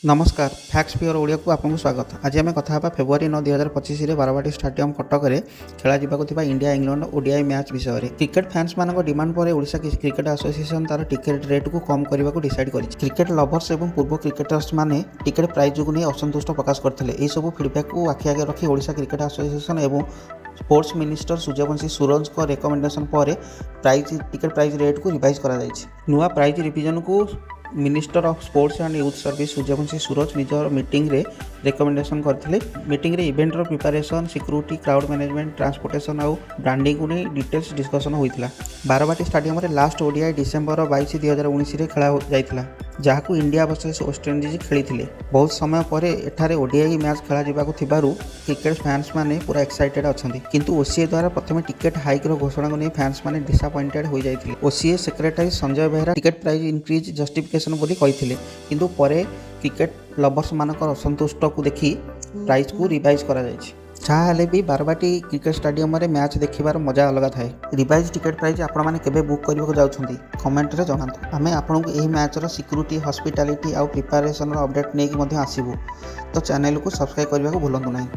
ନମସ୍କାର, fax pure ଓଡ଼ିଆକୁ ଆପଣଙ୍କୁ ସ୍ୱାଗତ। ଆଜି ଆମେ କଥା ହେବା ଫେବୃଆରୀ 9, 2025ରେ ବାରବାଟୀ ଷ୍ଟାଡିୟମ, କଟକରେ ଖେଳାଯିବାକୁ ଥିବା ଇଣ୍ଡିଆ ଇଂଲଣ୍ଡ ଓଡିଆଇ ମ୍ୟାଚ୍ ବିଷୟରେ। କ୍ରିକେଟ ଫ୍ୟାନ୍ସମାନଙ୍କ ଡିମାଣ୍ଡ ପରେ ଓଡ଼ିଶା କ୍ରିକେଟ ଆସୋସିଏସନ ତାର ଟିକେଟ ରେଟ୍କୁ କମ୍ କରିବାକୁ ଡିସାଇଡ୍ କରିଛି। କ୍ରିକେଟ ଲଭର୍ସ ଏବଂ ପୂର୍ବ କ୍ରିକେଟର୍ସ ମାନେ ଟିକେଟ ପ୍ରାଇଜ୍କୁ ନେଇ ଅସନ୍ତୁଷ୍ଟ ପ୍ରକାଶ କରିଥିଲେ। ଏହିସବୁ ଫିଡବ୍ୟାକକୁ ଆଖି ଆଗରେ ରଖି ଓଡ଼ିଶା କ୍ରିକେଟ ଆସୋସିଏସନ ଏବଂ ସ୍ପୋର୍ଟସ ମିନିଷ୍ଟର ସୂର୍ଯ୍ୟବଂଶୀ ସୁରଜଙ୍କ ରେକମେଣ୍ଡେସନ ପରେ ଟିକେଟ ପ୍ରାଇସ୍ ରେଟ୍କୁ ରିଭାଇଜ୍ କରାଯାଇଛି। ନୂଆ prize ରିଭିଜନକୁ Minister of Sports and Youth Service Suryavanshi Suraj ନିଜର ମିଟିଂରେ ରେକମେଣ୍ଡେସନ କରିଥିଲେ। ମିଟିଂରେ ଇଭେଣ୍ଟର preparation, security, crowd management, transportation ଆଉ ବ୍ରାଣ୍ଡିଂକୁ ନେଇ ଡିଟେଲ୍ସ ଡିସ୍କସନ୍ ହୋଇଥିଲା। ବାରବାଟୀ ଷ୍ଟାଡିୟମରେ ଲାଷ୍ଟ ଓଡିଆଇ ଡିସେମ୍ବର 22, 2019ରେ ଖେଳା ଯାଇଥିଲା, ଯାହାକୁ ଇଣ୍ଡିଆ ଭର୍ସେସ୍ ୱେଷ୍ଟଇଣ୍ଡିଜ୍ ଖେଳିଥିଲେ। ବହୁତ ସମୟ ପରେ ଏଠାରେ ଓଡିଆଇ ମ୍ୟାଚ୍ ଖେଳାଯିବାକୁ ଥିବାରୁ କ୍ରିକେଟ ଫ୍ୟାନ୍ସ ମାନେ ପୁରା ଏକ୍ସାଇଟେଡ୍ ଅଛନ୍ତି। କିନ୍ତୁ ଓସିଏ ଦ୍ୱାରା ପ୍ରଥମେ ଟିକେଟ ହାଇକ୍ର ଘୋଷଣାକୁ ନେଇ ଫ୍ୟାନ୍ସ ମାନେ ଡିସାପଏଣ୍ଟେଡ୍ ହୋଇଯାଇଥିଲେ। OCA secretary Sanjay Behera ticket price increase justification ବୋଲି କହିଥିଲେ। କିନ୍ତୁ ପରେ କ୍ରିକେଟ ଲଭର୍ସ ମାନଙ୍କର ଅସନ୍ତୁଷ୍ଟକୁ ଦେଖି ପ୍ରାଇସ୍କୁ ରିଭାଇଜ୍ କରାଯାଇଛି। ଯାହା ହେଲେ ବି ବାରବାଟୀ କ୍ରିକେଟ ଷ୍ଟାଡିୟମରେ ମ୍ୟାଚ୍ ଦେଖିବାର ମଜା ଅଲଗା ଥାଏ। ରିଭାଇଜ୍ ଟିକେଟ ପ୍ରାଇସ୍ ଆପଣମାନେ କେବେ ବୁକ୍ କରିବାକୁ ଯାଉଛନ୍ତି, କମେଣ୍ଟରେ ଜଣାନ୍ତୁ। ଆମେ ଆପଣଙ୍କୁ ଏହି ମ୍ୟାଚ୍ର ସିକ୍ୟୁରିଟି, ହସ୍ପିଟାଲିଟି ଆଉ ପ୍ରିପାରେସନର ଅପଡେଟ୍ ନେଇକି ମଧ୍ୟ ଆସିବୁ, ତ ଚ୍ୟାନେଲକୁ ସବସ୍କ୍ରାଇବ୍ କରିବାକୁ ଭୁଲନ୍ତୁ ନାହିଁ।